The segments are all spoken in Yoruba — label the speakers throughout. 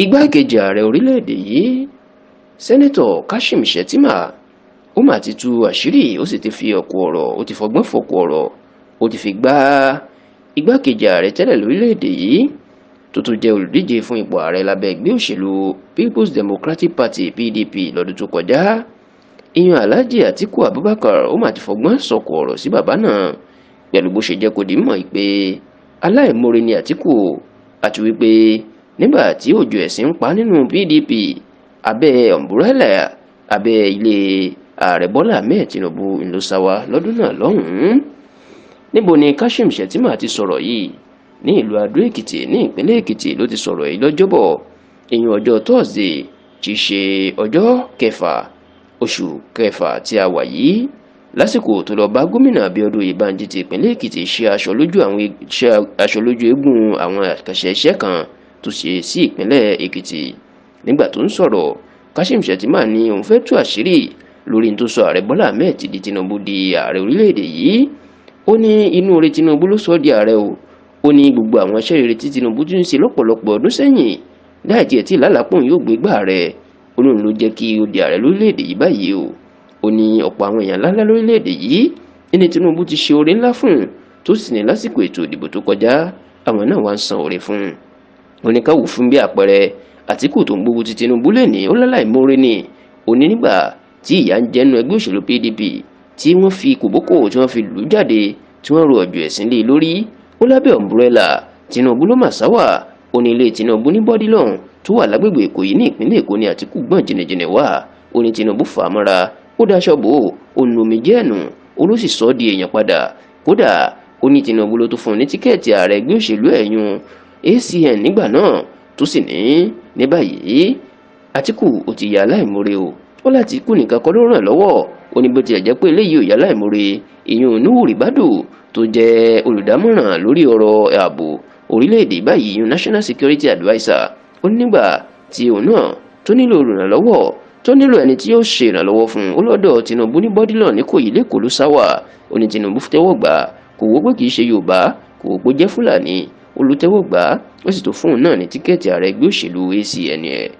Speaker 1: Igbákejì ààrẹ orílẹ̀-èdè yìí, Sẹ́nẹ́tọ̀ Kashim Shettima, ó mà ti tú àṣírí, ó sì ti fi ọ̀kọ̀ ọ̀rọ̀, ó ti fọgbọ́n fọ̀kọ̀ ọ̀rọ̀, ó ti fi gbá igbákejì ààrẹ tẹ́lẹ̀ lórílẹ̀-èdè yìí tó tún jẹ́ olùdíje fún ipò ààrẹ lábẹ́ ẹgbẹ́ òṣèlú People's Democratic Party PDP lọ́dún tó kọjá, ìyẹn Alhaji Atiku Abubakar. Ó mà ti fọgbọ́n sọ̀kò ọ̀rọ̀ sí bàbá náà pẹ̀lú bó ṣe jẹ́ kó di mọ̀ pé aláìmoore ni Atiku, àti wípé nígbà tí òjò ẹ̀sìn ń pa nínú PDP abẹ́ ọ̀mbrẹ́là abẹ́ ilé ààrẹ Bọ́lá Ahmed Tinubu ló sá wa lọ́dún náà lọ́hùn-ún. Níbo ni Kashim Shettima ti sọ̀rọ̀ yìí? Ní ìlú Adó Èkìtì ní ìpínlẹ̀ Èkìtì ló ti sọ̀rọ̀ yìí lọ́jọ́bọ̀, ìyẹn ọjọ́ Thursday tí í ṣe ọjọ́ kẹfà oṣù kẹfà tí a wà yìí, lásìkò tó lọ bá gómìnà Abíọ́dún Oyèbánjí ti ìpínlẹ̀ Èkìtì ṣe aṣọ lójú eégún àwọn àkànṣe iṣẹ́ kan tó ṣe sí ìpínlẹ̀ Èkìtì. Nígbà tó ń sọ̀rọ̀, Kashim Shettima ní òun fẹ́ tú àṣírí lórí tó sọ ààrẹ Bọ́lá Ahmed Tinubu di ààrẹ orílẹ̀-èdè yìí. Ó ní inú oore Tinubu ló sọ di ààrẹ o. Ó ní gbogbo àwọn iṣẹ́ rere tí Tinubu ti ń ṣe lọ́pọ̀lọpọ̀ ọdún sẹ́yìn láì tiẹ̀ tí lálàpọ̀n yóò gbé gbà rẹ̀, ó lóun ló jẹ́ kí ó di ààrẹ lórílẹ̀-èdè yìí báyìí o. Ó ní ọ̀pọ̀ àwọn èèyàn ńláńlá lórílẹ̀-èdè yìí ní Tinubu ti ṣe oore ńlá fún, tó sì ní lásìkò ètò ìdìbò tó kọjá àwọn náà wá ń san oore fún un. Ó ní káwò fún bí àpẹẹrẹ Àtíkù tó ń gbógun ti Tinubu lè ní ó láláìmoore ni. Ó ní nígbà tí ìyà ń jẹnu ẹgbẹ́ òṣèlú PDP tí wọ́n fi kòbókò tí wọ́n fi lù ú jáde tí wọ́n ro ọ̀jọ̀ ẹ̀sìn lé lórí, ó lábẹ́ ọ̀mbrẹ́là Tinubu ló mà sáwà. Ó ní ilé Tinubu ní Bọ́dílọ́n tó wà lágbègbè Èkó yìí ní ìpínlẹ̀ Èkó ní Àtíkù gbọ̀n jìnnìjìnnì wà. Ó ní Tinubu fà á mọ́ra, ó daṣọ bò ó, ó nu omi jẹ́ ẹ̀nù, ó ló sì sọ ọ́ di èèyàn padà. Kódà ó ní Tinubu ló tún fún un ní tíkẹ́ẹ̀tì ààrẹ ẹgbẹ́ òṣèlú ẹ̀yún ACN nígbà náà, tó sì ní báyìí Àtíkù ó ti yà aláìmoore o. Ó láti kú nìkan kọ́ ló ràn lọ́wọ́. Ó ní bó tilẹ̀ jẹ́ pé eléyìí ò yà aláìmoore, ìyún Nuhu Ribadu tó jẹ́ olùdámọ̀ràn lórí ọ̀rọ̀ ààbò orílẹ̀-èdè báyìí, ìyún National Security Adviser, ó nígbà tí òun náà tó nílò olùrànlọ́wọ́, tó nílò ẹni tí yóò ṣe ìrànlọ́wọ́ fún un, ó lọ́dọ̀ Tinubu ní Bọ́dílọ̀ ní Ìkòyí lẹ́kọ̀ọ́ ló sáwà. Ó ní Tinubu tẹ́wọ́ gbà, kò wó pé kì í ṣe Yorùbá, kò wó pé jẹ́ Fúlàní, olùtẹ́wọ́ gbà, ó sì tó fún un náà ní tíkẹ́ẹ̀tì ààrẹ ẹgbẹ́ òṣèlú ACN ẹ̀.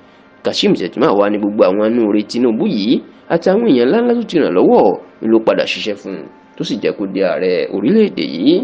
Speaker 1: Kashim Shettima wà ní gbogbo àwọn anú oore Tinubu yìí àtàwọn èèyàn ńláńlá tó ti ràn lọ́wọ́ ló padà ṣiṣẹ́ fún un, tó sì jẹ́ kó di ààrẹ orílẹ̀-èdè yìí.